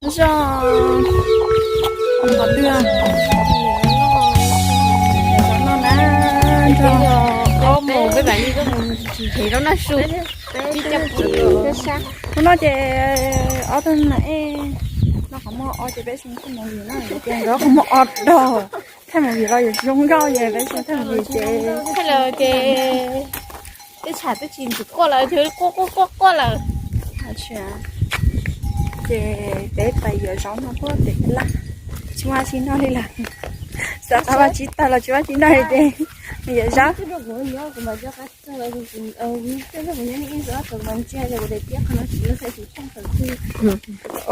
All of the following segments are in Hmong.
Zos, qhov twg? Zos no na, nrog ob mus peb mam li tuaj mus nrhiav zaub noj su. Hnub no ces ob tug na, no qhov muag o ces peb tsis thaij movie na, ces nkawd qhov muag o dog, thaij movie los yuav zoo nkauj ces peb tsis thaij movie ces, thaij lawm ces tej tsam twb tsis ntxim quaj lawm, quaj quaj quaj quaj lawm. Ces peb pais yuav zaub no puag pem laj, tsis muaj dab tsi noj li lawm. Xav qab ua tsis tag los tsis muaj dab tsi noj li ces yuav zaub.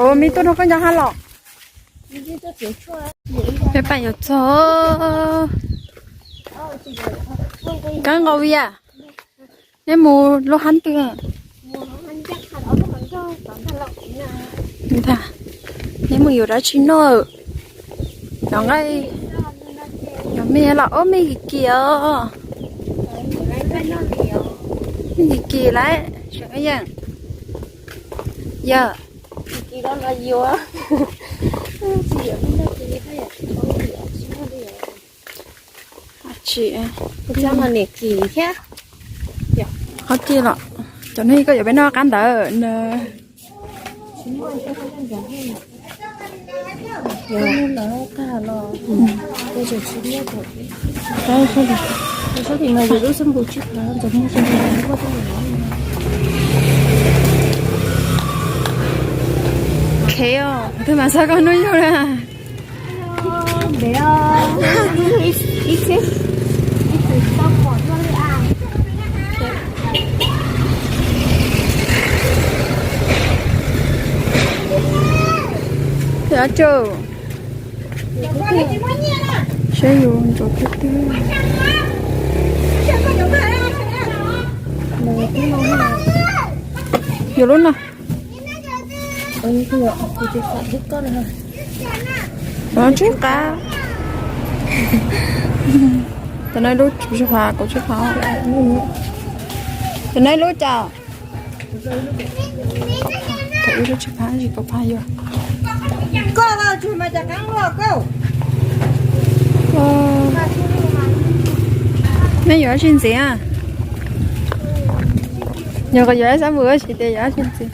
Ua me tuaj nrog koj nco hab los. Peb pais yuav txog. Kab nqaus Via, neb mus lub hab twg? Ntag, neb mus yuav dab tsi noj? Cov nqaij, cov me los ob me kim kim os. Me kim kim lawm, seem yeej yog. Qhov tsis los, cov no koj yuav peb noj qab ntawd na. Khev os, twg mas xav koj hnub yug na. Thiab tsaug, saib yus ntxuav peb twg. Yus lub no. Tsis qab. Tam no ib lub tsis phav, kaum tsib phav. Tam no ib lub cas? Kaum phav, ib lub tsib phav, kaum phav yog. Nej yuav dab tsi ntxiv? Yog koj yuav ib sab npus tab sis tias yuav dab tsi ntxiv?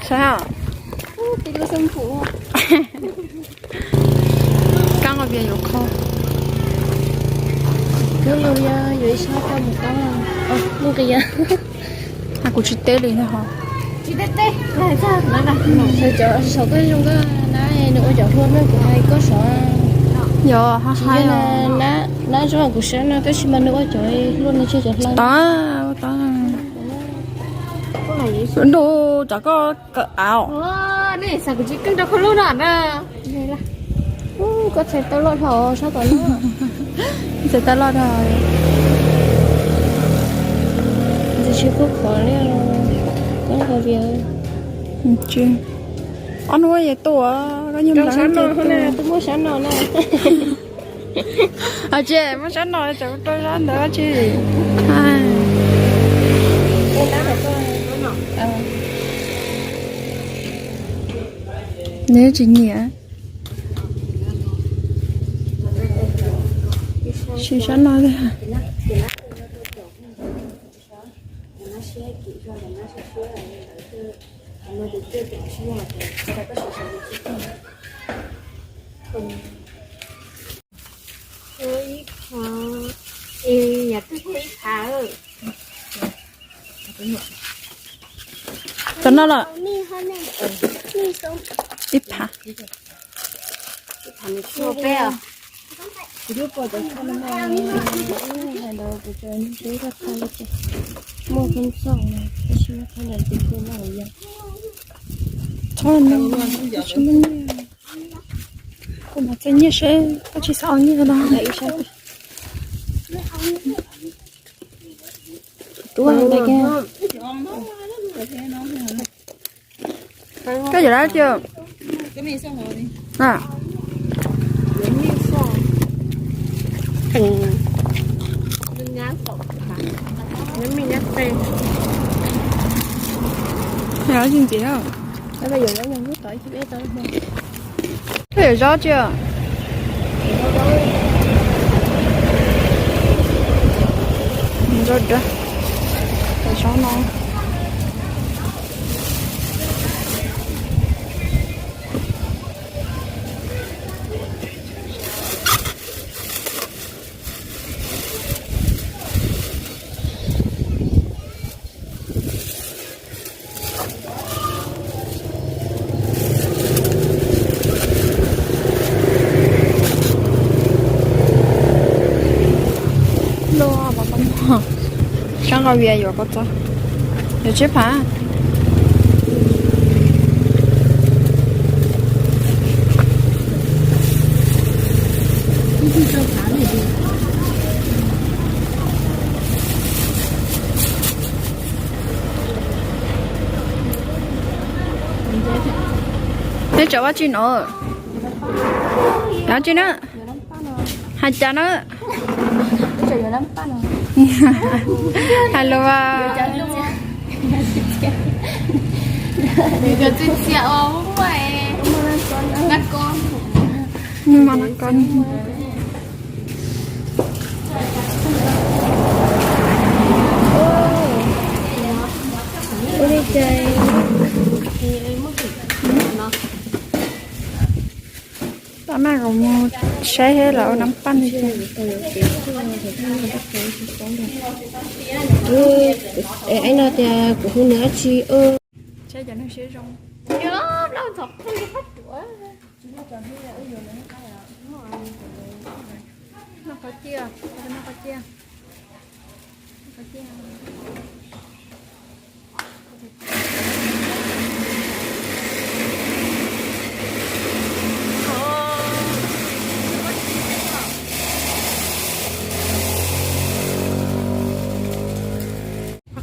Saib os. Kab nqaus Via yuav qhov. Yuav ib sab kab mus kab, nqis. Kuv tsis teb li ntag ho. Cov saum koj zoo nkauj na, nws ua cov hlua na, kuv hais koj saud. Yog, tsis yog na, nab zoo kuv saib no tab sis mas nws ua cov hlua no tsis cov hlua. Tod, tod. Ntu, cov koj kawm av. Nej xav kuv tsis keej rau koj lub no na. Koj txhais tau loj dhau sab tom no. Txhais tau loj dhau. Ntxim tsis kub khov li. Koj qhov Via. Ob hnub yeej tuaj, koj nyob sab no na, twb muab sab no na. Tsis muab sab no, tsam rau sab ntawd tsis. Nws tsis nyiam. Sim sab no thiab. Ib phav. Cov no los ib phav. Muaj koob txooj, tab sis muaj koob ntawm tus hu no yog. Txhob no, tsis muaj nyiaj. Kuv mam txais nyiaj seb koj tsis xav ua nyiaj los. Koj yuav dab tsi? Zaub tsis ntxiv. Koj yuav zaub tsi? Zaub dab, zaub no. Lub, sab nqaij vias yuav koj txob, yuav tsib phav. Neb tseem ua tsi no? Ua tsi na? Hais cas na? Hais lus as. Tab mas kuv mus saib thiab los ua nab paj li. Ej no tias kuv hu nws dab tsi. Saib cov neeg siab zoo. Noj qhov ciaj, noj qhov ciaj.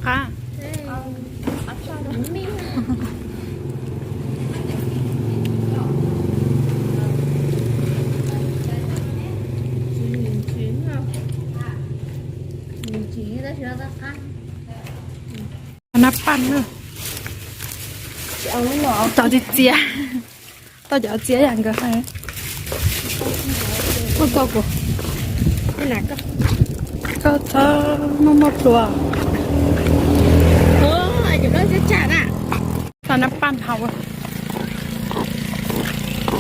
Qab. Nab paj na. Tau txiv txias, tau cov txias yam nkawd hais. Muaj tau kuv, koj txhob muaj muaj plhuav. Tau nab paj haus.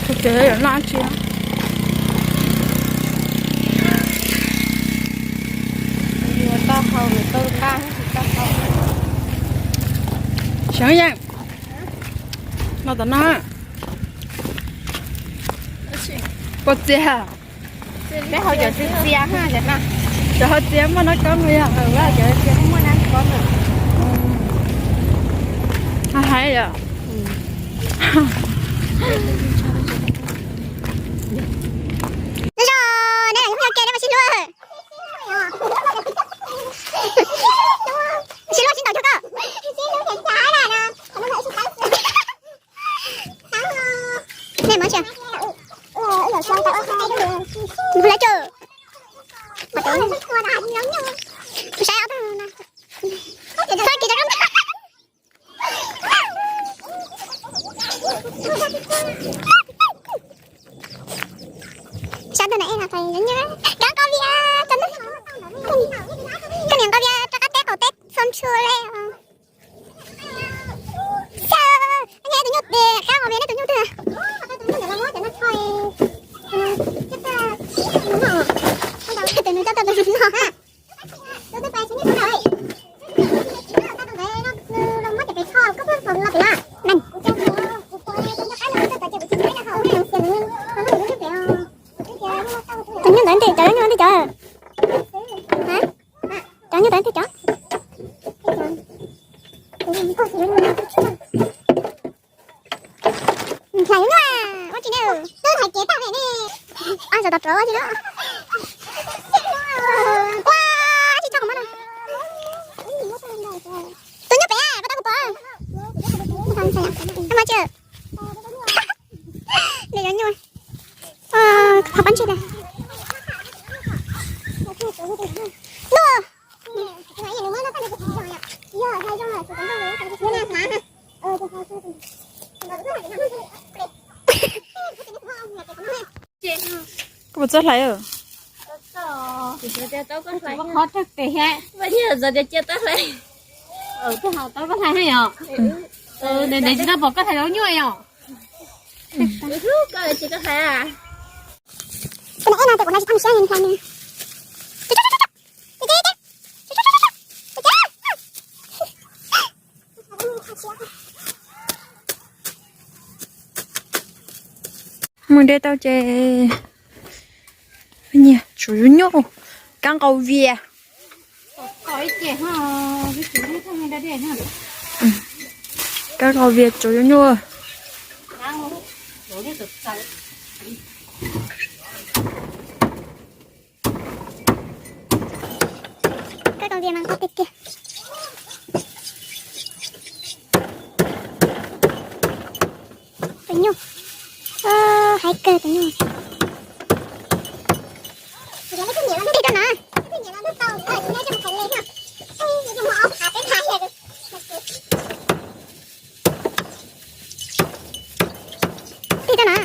Kuv ces yuav noj tsi. Tau haus, tau qab, tau haus. Seev yeej. No tom no. Pua txias. Peb haus cov txias txias ha, cov haus txias muaj nab kob no yog. Cov txias muaj nab kob no. Hais yom. Neb zoo, neb lam yog ke neb mas sib hlub. Sib hlub sib ntaus cuag koj. Nej mas, mus hlais tso. Saib ob tug no. Txhob kis rau. Sab ntawd na, ej, no qhov nyob nyob, kab nqaij vias, koj niam nqaij vias rov qab teb qaum teb txhua ntshua li. Xyov, nej tus nyuj, kab nqaij vias nej tus nyuj twg? Tus nws coj tau tus no. Cov nyuj ntawd ntawm cov, cov nyuj ntawd ntawm cov. Hlais yuav nyuaj, ua tsis ne, twb hais kev tag ne. Ab, zaum tod rov ua tsis no. Ua tsis tso kuv mab no. Tus nyuj pem, pab tau kuv pom. Mas tsis, nws yuav nyuaj. Qhov pab ntseg tas. Luaj. Koj puas txawj hlais? Hlais tsis tau pom koj hlais zaub nyuj yom. Mus de tau ces nyiam tsuav zaub nyuj, kab nqaus vias. Kab nqaus vias tsuav zaub nyuj. Kab nqaus vias mas nqaus tiag tiag. Tus nyuj, haib kawg tus nyuj. Tig rau na.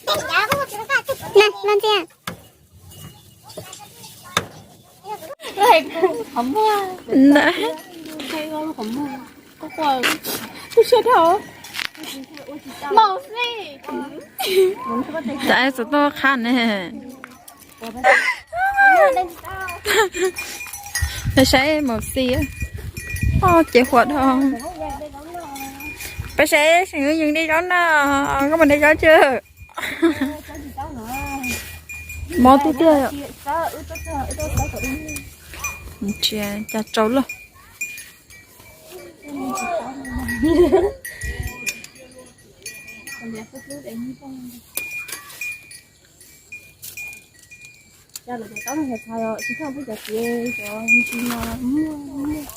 Tig rau na. Na, los ntxias. Tam xov tooj qha ne. Peb saib Mauxi, o, ces huam dhau. Peb saib seem yeej de zaub na, koj mus de zaub tsis? Mob tub tiag. Tsis cas tsau lawm.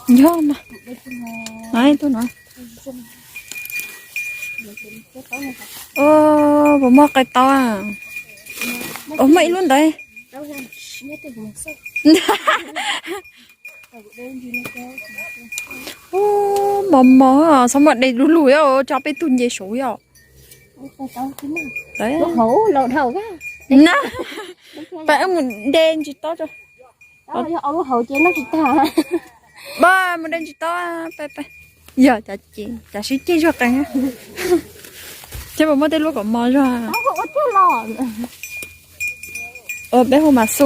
Yog mas, no tuaj no. Puas muaj qe taub? Ua muaj ib lub ntawd. Mos mos, txhob muaj de lug lug, tso peb tug nce saud yom. Peb mus de ntsis taub. Mus de ntsis taub, yog cas sib ceg zuag qees. Thiab puas muaj tej lub kom mos zog? Peb hu Mas Xu.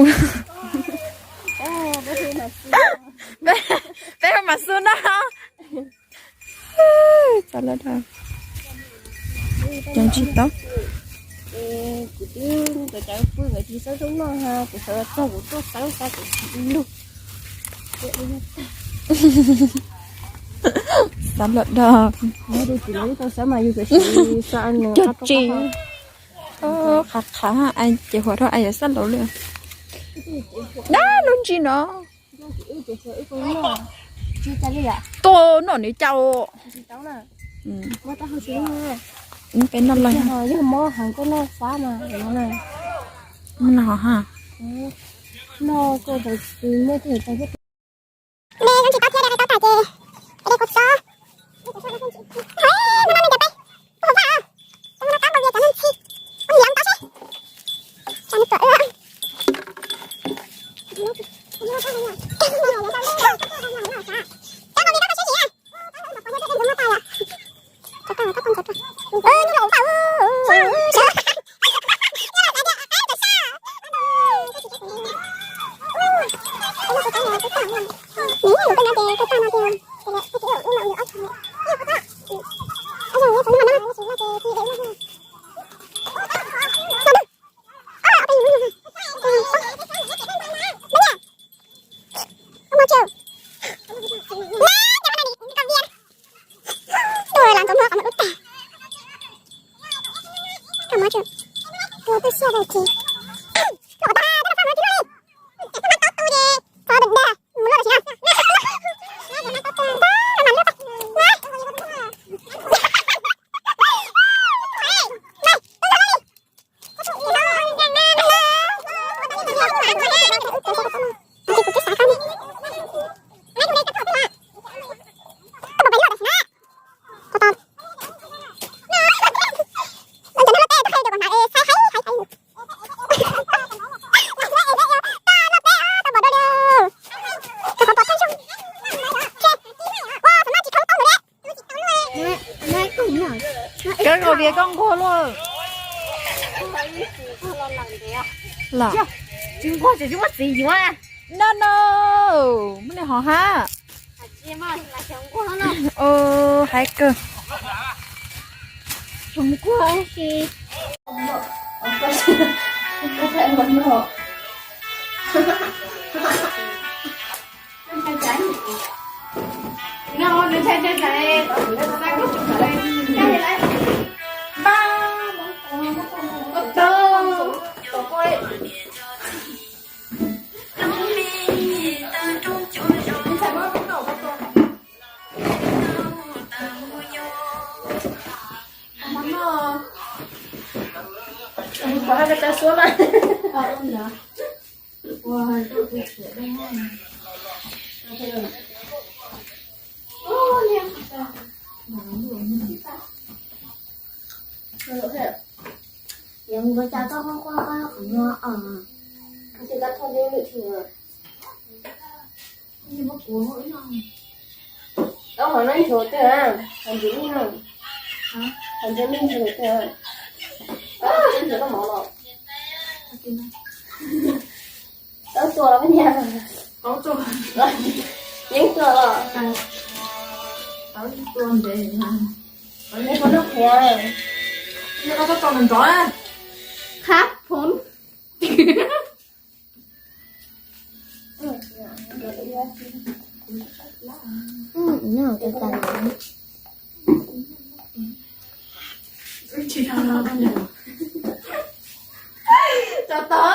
Peb hu Mas Xu no. Txav lawm da. Cov tsis tau. Txav lawm da. Cov tsis. Qhav qhav, ces huam rau, yuav xab laus li. Dab lub ntsis no. Tuaj noj nws cas. Peb noj los. Noj ho ha. Kab Vias koj nquag luaj. Los. Tsis nquag ces tsis muaj txiv yuav. No no, muaj li hov hab. Hais kawg. Tau hov no ntshua twg a? Hov ntsis lij no. Hov ntsis lij ntshua twg a? Tau ntshua koj mov los. Tau tua los niag. Yeeb tua los. Neb puas noj qhiav? Qhab phoom. Tso tau.